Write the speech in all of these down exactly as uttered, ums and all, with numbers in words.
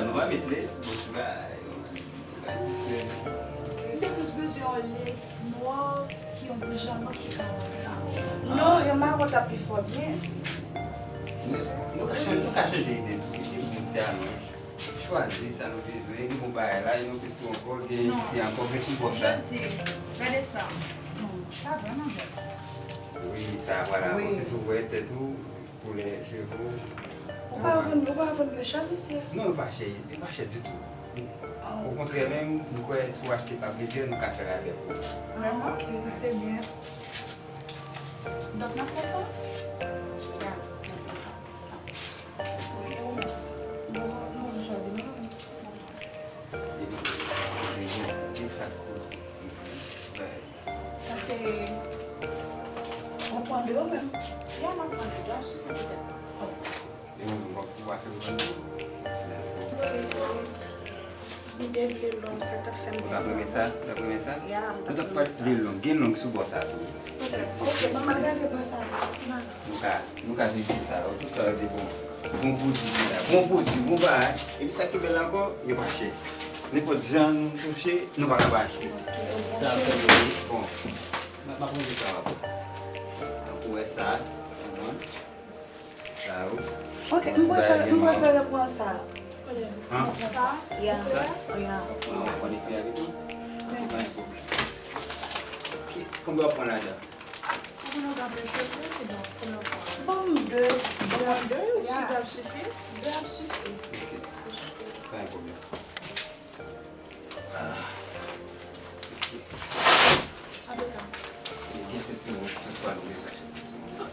Nou pa met lès, bon, se pa, se pa di sèl. M te plis bezwen yon lès nwa ki yon ti jan nòt ki ka wè la. Non, yon mawon t ap pi fò byen. Nou ka chanje, nou ka chanje ide tou, ide pou moun se a nou. Chwazi sa nou bezwen, gen bon bagay la, e nou plis tou ankò, gen isi ankò, gen sou bò sa. Jezi, gade sa. Non, sa vrèman bèl. Wi, sa vwala, kòmsi tou wè tèt ou, koulè cheve w. Ou pa vann, ou pa vann yo chè, mesye? Non, yo pa chè, yo pa chè ditou. Okontrè menm, m kwè si w achte pa plizyè, nou ka fè rabè pou ou. Vrèman? Ok, se byen. Donk, n ap fè sa? Ya, n ap fè sa. Wi, e ou menm? Bon, nou chwazi nou. Epi, epi, gen sa k pou bay. Pase, Ou pran de ou menm? Ya, m ap pran de, dwa sou petèt. E mwen menm, w ap, w ap fè m pran de. M te vle long, sa t ap fè m Ou t ap renmen sa? Ou t ap renmen sa? Ya, m t Nou ap t ap renmen pase sa. De long, gen long sou bò sa tou. Ok, ban m al gade bò sa. Nou ka, nou ka vin fè sa, ou tou sa de bon. Bon pwodui ki la, bon pwodui, bon bagay. Epi sa ki bèl ankò, yo pa chè. Nenpòt jan nou touche, nou pa ka pa achte. Sa fè nou bon. M ap, m ap range sa w ap. Tankou wè sa, ou konprann? Sa yo. Ok, m prefere, m prefere pran sa. An? Sa? Ya, Sa? Ya. Ou ap pran isi avèk ou? Pa gen pwoblèm. Ok, konbyen w ap pran ladan? Pou nou gade cheve, se bon, pou nou pran. Ban m de. Ban m de, ou si de ap sifi? De ap sifi. Ok. Pa gen pwoblèm. Ah. Anpil tan. E gen sentiman, tout fwa nou bezwen achte sentiman.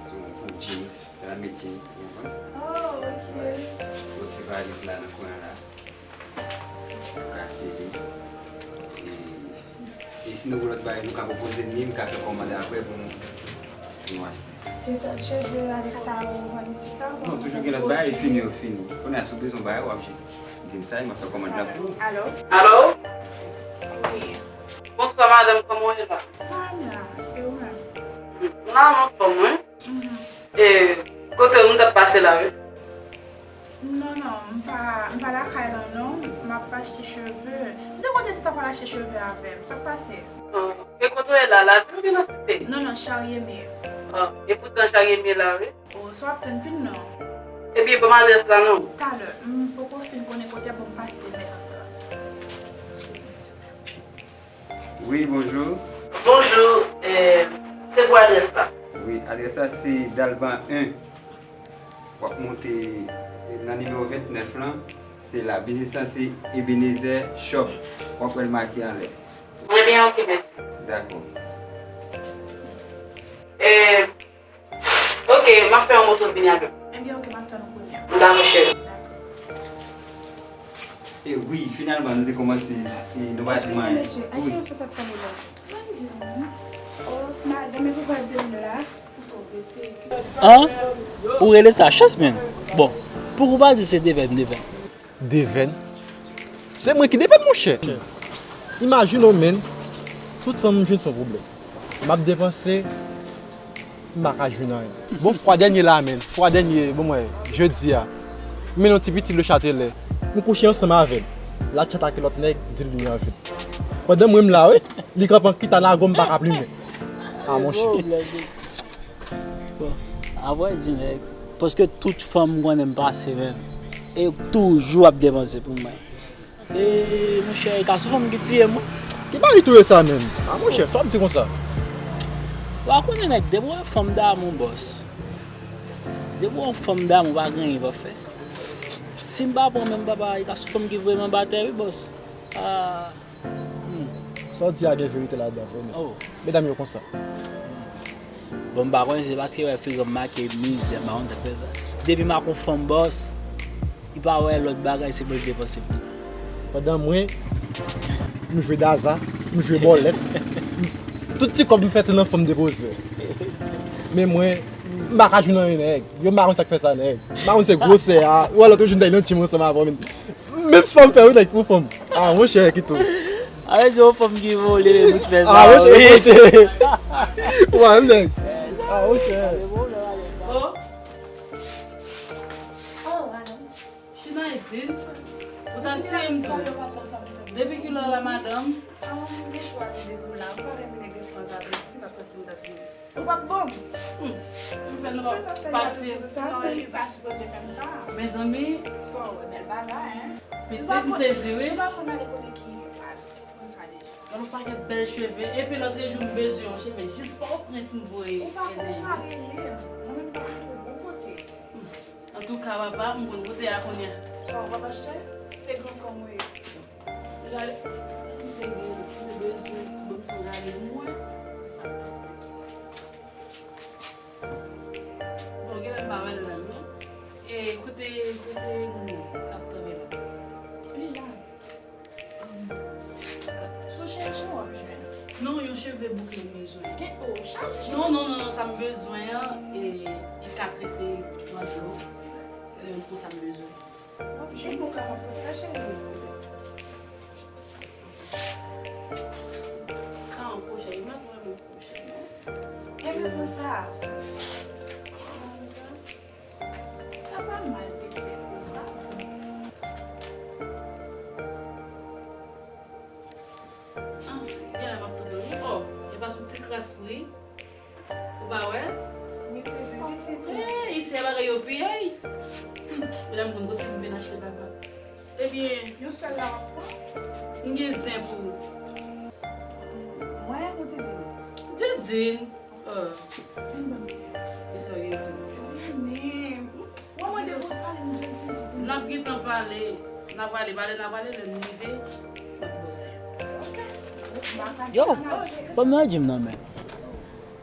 Sentiman pou jeans, lame jeans, ou konprann? Oh, ok. Yon ti valiz la nan kwen an la. Nou ka achte li. E, e si nou gen lòt bagay, nou ka pwopoze m li, m ka fè kòmande apre pou nou, pou nou achte. Se sèl cheve avèk sa ou vann isit la? Non, toujou gen lòt bagay, e fini, yo fini. Kounye a, si w bezwen yon bagay, w ap jis di m sa, e m ap fè kòmand la pou ou. Alo? Alo? Wi. Bonswa madanm, kòman w ye la? Mwen la, e ou menm? M la, m anfòm, wi. E, kote w, m t ap pase la, wi. Non, non, m pa, m pa lakay la, non. M ap achte cheve. M te konn di w t ap al achte cheve avè m. Sa k pase? Ah, e kote w ye la, lavi oubyen nan site? Non, non, Charye m ye. Ah, e poutan Charye m ye la, wi. O, sa w ap tann vin non. Ebyen, ban m adrès la non. Talè, m poko fin konnen kote a, ban m pase mèt. Wi, bonjou. Bonjou, eh, se pou adrès la. Wi, adrès la se Dalban en. W ap monte eh, nan nimewo vennèf lan. Se la. Biznis lan se Ebenezer Shop. W ap wè l make anlè. Ebyen, ok, mèsi. Dakò. Eh, ok, m ap fè yon moto vini avè m. Ebyen, ok, m ap tann ou kounye a. Dakò, cheri. Dakò. E wi, finalman, nou te kòmanse, e nou pa di mwen. Mesye, a ki w sot ap pale la? Mwen di nou. Oh, madanm, e pou pa di m la. Ou twò prese. An? Ou rele sa chans, menm? Bon, pou ou pa di se devèn, devèn. Devèn? Se mwen ki devèn, monchè. Imajine w, menm, tout fanm m jwenn se yon pwoblèm. M ap depanse, m pa ka jwenn anyen. Bon, fwa dènye la, menm, fwa dènye, bon, mwen, jedi a, m mennen yon ti pitit le Chatelè. M kouche ansanm avè l. L al tchatake lòt nèg, di l li anvi l. Pandan mwen m la, wi, li kanpe an kita lago, m pa ka plimen. A, monchè. Bon, apre di nèg, paske tout fanm m konnen m pase, menm. E toujou ap depanse pou mwen. E, monchè, e ka sou fanm ki tiye m, wi. Ki bagay touye sa menm? A, monchè, sa w ap di konsa? Ou pa konnen nèg, depi w yon fanm damou, bòs. Depi w yon fanm damou, pa gen anyen w pa fè. Si m pa pran menm papa, e ka sou fanm ki voye m anba tè, wi, bòs. A, hmm. Sa w di a gen verite ladan, vre, menm. Oh. Medam yo konsa. Bon, m pa konnen se paske wè figi m make mizè, m pa konn sa k fè sa. Depi m ak yon fanm bòs, li pa wè lòt bagay, se mwen ki depanse pou li. Pandan mwen, m jwe daza, m jwe bòlèt. Tout ti kòb m fè se nan fanm depoze. Men mwen, m pa ka jwenn anyen nèg. Yo m pa konn sa k fè sa nèg. M pa konn se gwosè a. Ou wè lòt jou m t al nan gym ansanm avè w, men menm fanm fè wi nèg pou fanm. A, monchè, kite w. A, se yon fanm ki vole, men bout fè sa. A, monchè, Wi. Kote. Ou pa menm nèg. A, monchè. Oh. Oh, madanm. Chita isit. Ou ta tiye m tou. Depi kilè w la, madanm? Ou pa renmen nèg yo sanzave, m pa santi m t ap vini. Ou p ap bon. Hmm. M fè nou pa pati. Non, li pa sipoze fè m sa. Mezanmi. Sa w wè, bèl bagay, hein. Pitit, m sezi, wi. Ou pa konn ale kote ki al konn sa deja. Gad yon pakèt bèl cheve. Epi lòt jou m bezwen yon cheve jis Pòtoprens m voye. Ou pa konn pa rele. Mwen menm pa rele bon kote. Hmm. Antouka, papa, m konn kote a kounye a. Sa w p ap achte? Pe gran fanm ou ye. Gade, m te gen, m te bezwen, bon, pou gade pou mwen. Sa m ap di. Bon, genlè m pa wè l la, non. E kote, kote moun k ap tanbe la? Li la. Si w chèche, w ap jwenn. Non, yon cheve boukle m bezwen. Gen, o, chache cheve. Non, non, non, non, sa m bezwen an, e, e ka trese manje yo. Menm pou sa m bezwen. Wap jwenn bon ka mwen pou sa, cheri. Ka an kwochè, li pa vrèman kwochè, non. Ebyen, pou sa. Sa pa mal, pitit, pou sa. Anfen, genlè m ap tonbe, wi. O, e pa sou ti kras pri. Ou pa wè? Wi, se sa. Eh, isi a bagay yo pi, ey. Hmm, medam konn kote m vin achte papa. Ebyen, yon sèl la w ap pran? M gen zen pou ou. Mwen pou Didine? Didine? Oh. Vin ban m zen. Isi a gen tou. Vini. Mwen mande pou pale m de zen, zen. N ap gentan pale. N a pale, pale, n a pale, lè n rive, n ap bwè zen. Ok. Yo, ban m nan djim nan men.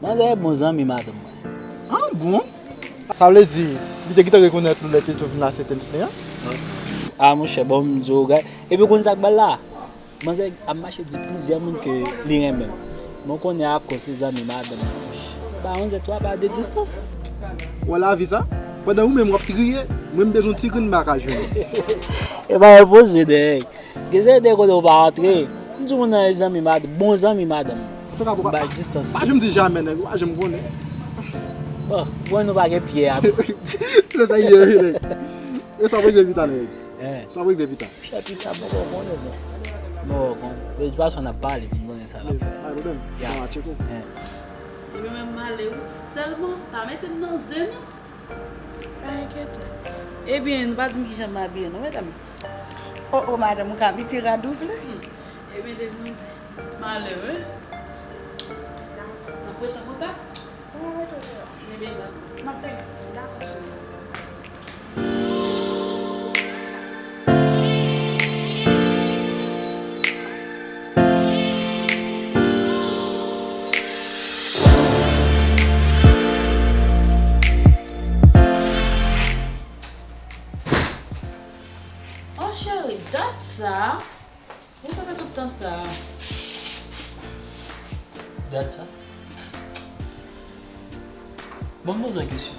Manzè e bon zanmi madanm mwen. Ah bon? Sa vle di, li te gentan rekonèt ou lè te tou vin la Sentensne an? Ah, monchè, bon, m di w, gade. Epi w konn sa k bèl la? Manzè ap mache di plizyè moun ke li renmen m. Mwen konnen akoz se zanmi madanm mwen. Ba manzè twa pa de distans. Wè lavi sa? Pandan ou menm w ap triye, mwen m bezwen yon ti grenn bagay jwenn. E pa repoze, nèg. Gen sèten kote ou pa antre. M di moun nan e zanmi mad-, bon zanmi madanm. Antouka, m bay distans. Pa janm di jamè, nèg. Ou pa janm konnen. Bon, mwen nou pa gen pye a tou. Se sa k ye, wi, nèg. E sa pou regle pita, nèg. Sa pou regle pita. Chè, pita, mwen poko konnen, non. Mwen poko konnen. De tout fason, n ap pale, pou m konnen sa n ap fè. Pa gen pwoblèm. Ya. Mwen a tcheke w. Ebyen, mwen m ale, wi. Sèlman, pa mete m nan zen, non. Pa enkyete w. Ebyen, nou pa di m kijan m abiye, non, medam. O, o, madanm, ou ka piti rad ou vle? Hmm. Ebyen, depi nou di, malere. N ap rete an kontak? Ou mwen rete w deyò. Ebyen, dakò. M ap vini. Dakò, cheri. Oh, cheri, dat sa. Ou sa fè tout tan sa a? Dat sa? Bon, m poze w kesyon.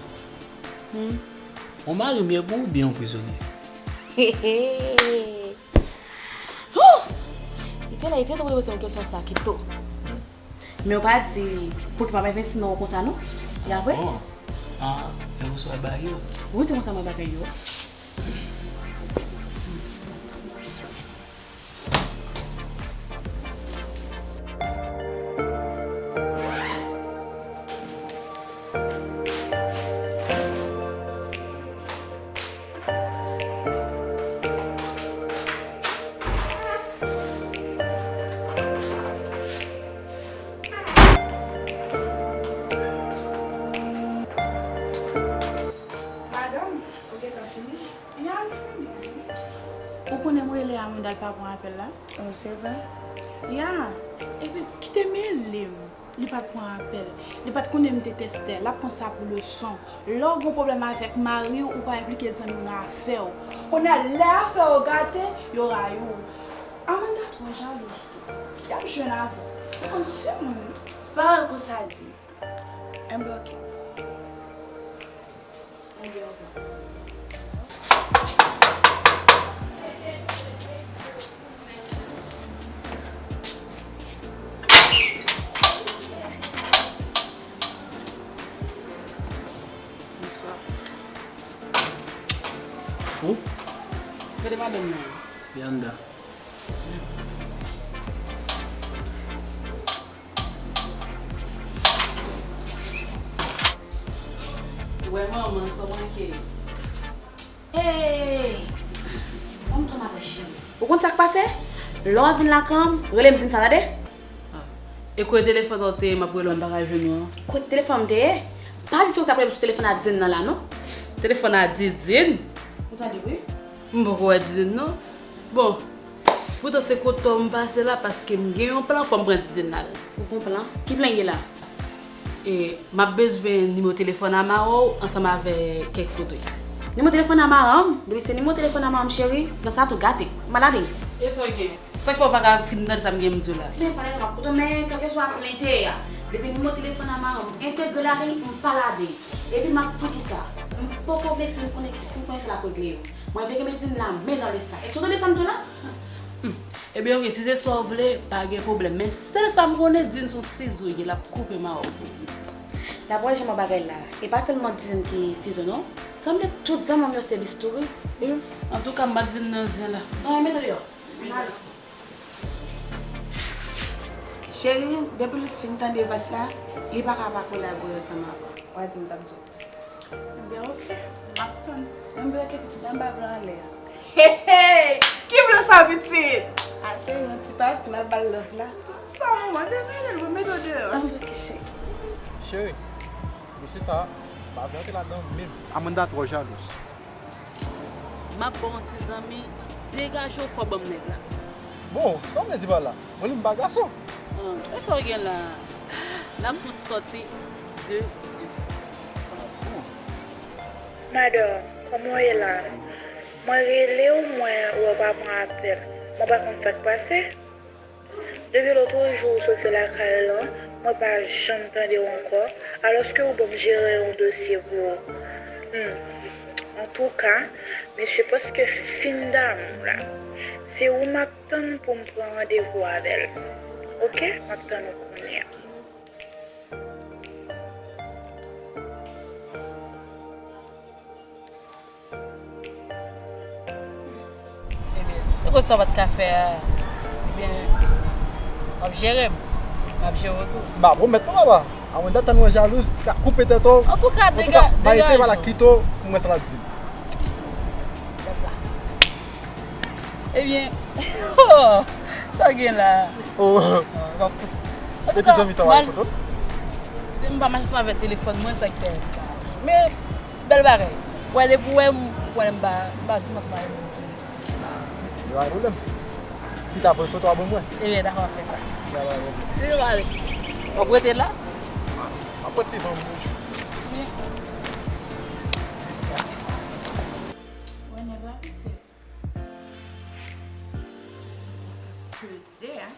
Hmm. Yon mari m ye pou ou oubyen yon prizonye? Hou! Li te la, li te dwe poze m kesyon sa, Kito. Men w pa di pou ki pa m envesti nan ou konsa, non? Ya vre? Bon. Ah, e ou sa bay yo? Wi, se konsa mwen bagay yo. Madanm, ou gentan fini? Ya, m fini. Ou konnen m rele Amanda, l pa pran apèl la? Oh, se vre? Ya, epi kite mele m. Li pa t pran apèl. Li pa t konnen m detèste l. L ap pran sa pou leson. Lè w gen pwoblèm avèk mari w, ou pa enplike zanmi w nan afè w. Kounye a, lè afè w gate, yo rayi w. Amanda twò jalouz tou. Y ap jwenn avè w. Ou konn se moun wi. Pawòl konsa di. Enben oke. Fou. Kote madanm nan? Li anndan. Ou wè manman, sa w manke. Hey! Ban m tou maten cheri. Ou konn sa k pase? Lè w ap vin lakay m, rele m di m sa, tande? Ah. E kote telefòn an te ye, m ap rele w, m pa ka jwenn ou an? Kote telefòn m te ye? Pa di se ou k t ap rele m sou telefòn a Didin nan la, non? Telefòn a Didin? Ou tande, wi. M poko wè Didin, non. Bon, poutan se kote w m pase la, paske m gen yon plan, fò m pran Didin la. Ou gon plan? Ki plan ye la? E, m ap bezwen nimewo telefòn a manman w ansanm avèk kèk foto. Nimewo telefòn a manman m? Depi se nimewo telefòn a manman m, cheri, plan sa tou gate. M al ale. E sa w gen? Senk fwa w pa ka fin tande sa m gen m di w la. Men, pa gen lòt kote, men kèlkeswa plan te ye a. Depi nimewo telefòn a manman m entegre ladan l, m pa ladan l. Epi m ap tou di w sa, m poko vle di m konnen, si m konnen sa l ap regle yo. Mwen vle kenbe Didin la, men nan le sak. Èske w tande sa m di w la? Hmm. Ebyen, oke, si se sa w vle, pa gen pwoblèm. Men sèl sa m konnen, Didin se yon sizo l ye, l ap koupe mawo pou ou. Dabò, jan m wè bagay la, e pa sèlman Didin ki sizo, non. Sanble tout zanmi m yo se bistouri. Hmm. Antouka, m ap vin nan zen la. An, mete l deyò. Ann ale. Cheri, depi l fin tande vals la, li pa ka pa kolabore ansanm avè w. W a di m t ap di w. Ebyen, oke, m ap tann. Mwen vle wè kèk pitit anba blan anlè a. Hey, hey! Ki blan sa, pitit? A, cheri, yon ti papi, m ap ba l love la. Sa, manman, depi lè l mete w deyò. Ann, oke, cheri. Cheri, mesye sa, pa vle antre ladan menm. Amanda twò jalouz. M ap ba w yon ti zanmi, degaje w, fò w ban m nèg la. Bon, sa w vle di pa la? Mwen menm m pa gason. Ah, e sa w gen la? N ap fout sòti de, de. Madanm, kòman w ye la? Mwen rele w, mwen wè w pa pran apèl. Mwen pa konn sa k pase. Depi lòt jou ou soti lakay lan, mwen pa janm tande w ankò, alòske ou ban m jere yon dosye pou ou. Hmm. Antouka, mesye prèske fin damou la. Se ou m ap tann pou m pran randevou avè l. Oke? M ap tann ou kounye a. Ebyen, se kote sa w pa t ka fè a, ebyen, w ap jere m, m ap jere w tou. M pa pwomèt non, papa. Amanda tann mwen jalouz, ka koupe tèt ou. Antouka, antouka, dega-, ba eseye degaje w. Pale ak Kito, pou mwen sa l ap di. Ebyen, oh, sa w gen la? Oh. Oh, m ap pouse. Antouka, e ki zanmi sa w al foto? M pa mache ansanm avèk telefòn mwen, sa k fè. Men, bèl bagay. Wè, depi w wè m, w wè m pa, m pa janm ansanm avèk moun ki. Yo, pa gen pwoblèm. Pita, pran foto a ban mwen. Ebyen, dakò, m ap fè sa. Ya, pa gen pwoblèm. Si nou pale. W ap rete la? M ap pran ti van m. Wè nèg la piti. Peze, hein?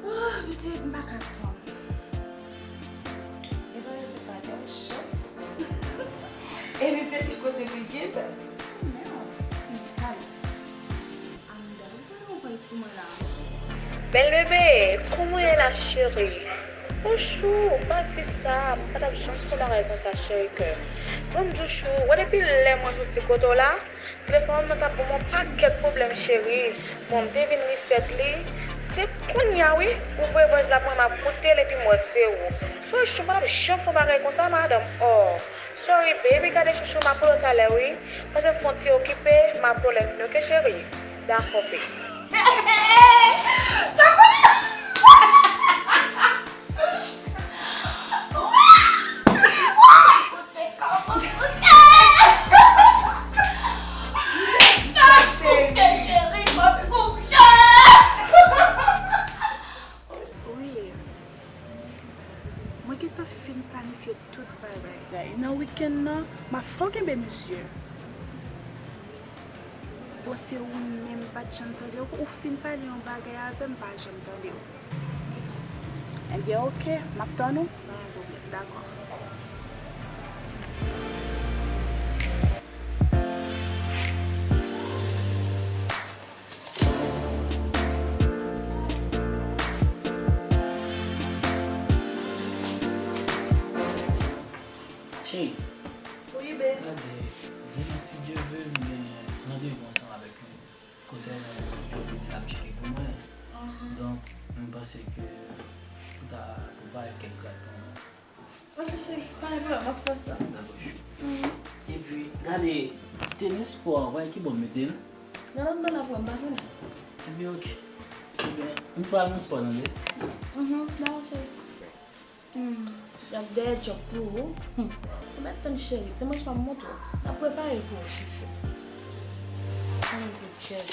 Oh, peze, m pa ka tann. Depi sa te cho. E li se pi kote pi gen bèl. Sou men, m pale. Amanda, ou pa yon voice pou mwen la. Bèl bebe, kòman w ye la, cheri? Bonjou, pa di sa, m pa t ap janm fè yon bagay konsa, cheri kè. Bon, m di w, chou, wè depi lè mwen soti kote w la, telefòn mwen t ap ban m yon pakèt pwoblèm, cheri. Bon, m te vin reset li. Se kounye a, wi, ou voye voice la pou mwen, m ap koute l epi m wè se ou. Sorry, chou, m pa t ap janm fè yon bagay konsa, madanm. Oh, sorry, baby, gade, chouchou, m ap rele w talè, wi. Paske m fè yon ti okipe, m ap rele w lè m vini, oke, cheri? Dakò, baby. Sa kounye a? Wi. Mwen gentan fin planifye tout bagay. Nan wikenn nan, m ap fè w kenbe misye. Bon, se ou menm m pa t janm tande w. Ou fin pale yon bagay avè m, m pa janm tande w. Ebyen, oke, m ap tann ou. Pa gen pwoblèm, dakò. Cheri. Wi, babe. Gade, demen, si Dye vle, m gen randevou Se yon pwodui ki ap tcheke pou mwen. Donk, m panse ke pou ta, pou bay kèk grad pou mwen. Ok, cheri, pa gen pwoblèm, m ap fè sa. Dakò, chou. Epi, gade, tenis pou w, wè ki bò m mete l. Nan lòt nan la pou m pa konnen. Ebyen, ok. Ebyen, m pral nan spò nan de. Mhm, dakò, cheri. Hmm, y ap dèyè djòb pou ou. Hmm. Ou mèt tann cheri, ti manch pa m montre w. N ap prepare pou ou, chouchou. Tann pou cheri.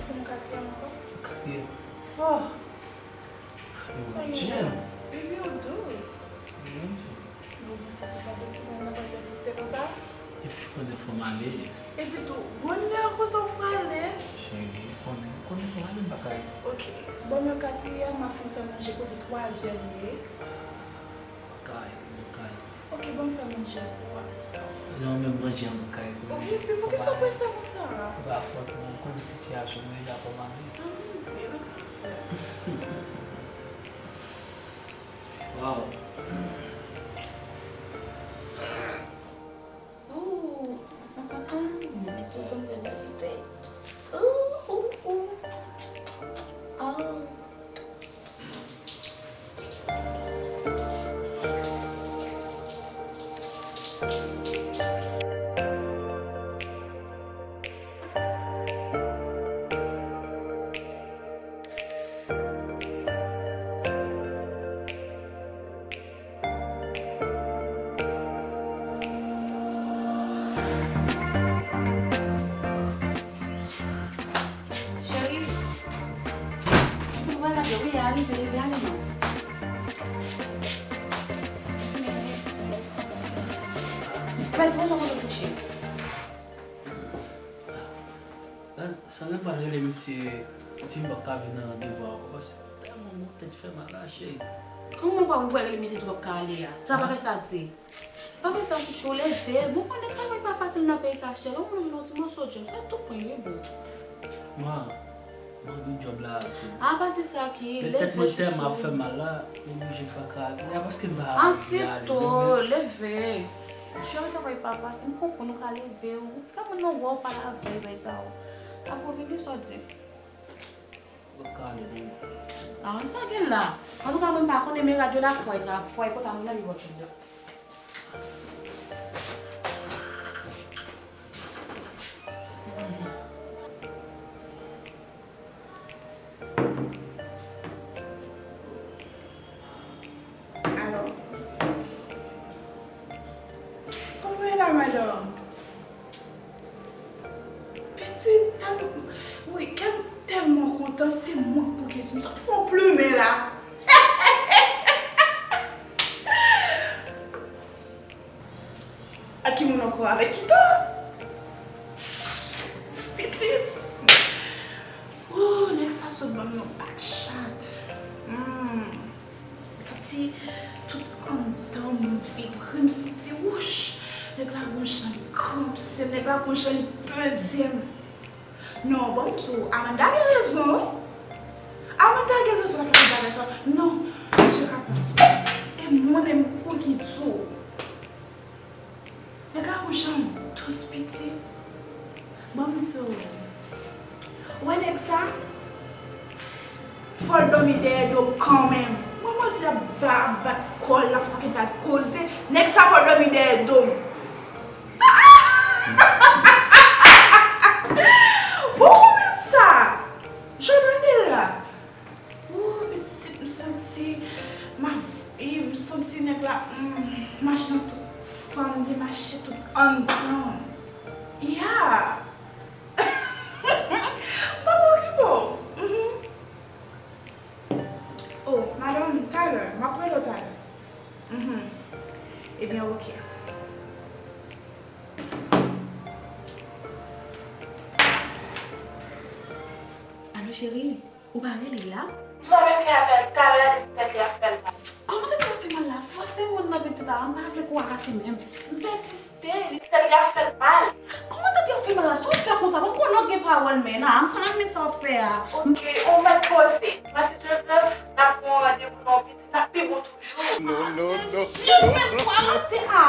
Pou m katriyèm ankò? Katriyèm. Oh! Yo, Jen. Baby, ou dous. Wi, menm jan. Bon, bon, sa se pa posib, mwen nan pral pèsiste konsa. Epi konnen fò m ale. Epi tou, bonè konsa w prale. Cheri, konnen, konnen fò m ale, m pa ka rete. Ok, bon, men katriyèm, m ap fin fè manje pou li, twa zè li ye. Ah, m pa ka rete, m pa ka rete. Ok, bon, m fè manje pou w apre sa. Non, men manje an m ka rete. Ok, epi poukisa w prese konsa? Se pa fòt mwen, m konnen sitiyasyon m deja fò m ale. Ah, ok, ok. Wow. Ooh. Mm, mm, mm, mm. Ooh, ooh, ooh. Oh. Cheri, ou vwala dlo, wi, a rive, leve ale non. Mèsi, bonjou, kote w kouche? Sa lè m pral rele misye, di m p ap ka vin nan randevou a ankò, se tèlman mwen tèt fè mal la, cheri. Kòman w pa, w pa rele misye di w p ap ka ale a? Sa bagay sa di? Pa fè sa, chouchou, leve. Mwen konnen travay pa fasil nan peyi sa, cheri. Yon moun jwenn yon ti moso djòb, se tou pwen, wi, boo. Ma, mwen gen djòb la tou. A pa di sa ki, leve, chouchou. Men tèt mwen tèlman ap fè mal la, m oblije pa ka ale a paske m pa anvi ale. Atito, leve. Cheri, travay pa fasil, m konprann ou ka leve, ou fè moun nan wè w pale avè l, bay sa w. Apre w vin di sa w di. Mwen ka ale non. A, sa gen la? Antouka, mwen m pa konnen, men radyo la fwa, tra-, fwa, kòta moun nan li bò tchoul la. Alò? Kòman w ye la, madanm? Pitit, tèlman, wi, kè m tèlman kontan, se mwen k pou gen di m sa. Fò w plimen la. Ak ki moun ankò? Avèk Kito? Pitit. Woo, nèg sa sot ban m yon bak chat. Hmm. M santi tout anndan m vibre, m santi, wouch, nèg la gon jan li kranpse m, nèg la gon jan li peze m. Non, bon, m di w, Amanda gen rezon. Amanda gen rezon, l ap fè tout bagay sa. Non, misye ka pran. E mwen menm, pou ki di w. Nèg la gon jan dous, pitit. Ban m di w. Ou wè nèg sa? Fò l dòmi dèyè do m kanmenm. Mwen, manzè ap ba-, bat kò l la, fò l gen dat koze. Nèg sa fò l dòmi dèyè do m. Bon, ou menm sa. Jan w tande l la. Woo, pitit, m santi m ap viv, m santi nèg la, mm, mache nan tout san m, li mache tout anndan m. Ya! Pa okipe w. Mhm. Oh, madanm, talè, m ap rele w talè. Mhm. Ebyen, oke. Alo, cheri. Ou pa rele la? M sanble m gen apèl talè, li tèt li ap fè l mal. Kòman tèt li ap fè mal la? Fòse moun nan pitit la, m pa vle kou a rate men m. M pèsiste, li tèt li ap fè l mal. Pawòl men nan, m pa renmen sa w ap fè a. Ok, on mèt poze. Mwen, si Dye vle, n ap pran randevou nan yon piti, n ap pi bon toujou. No, no, no. Jim, men pawòl te a.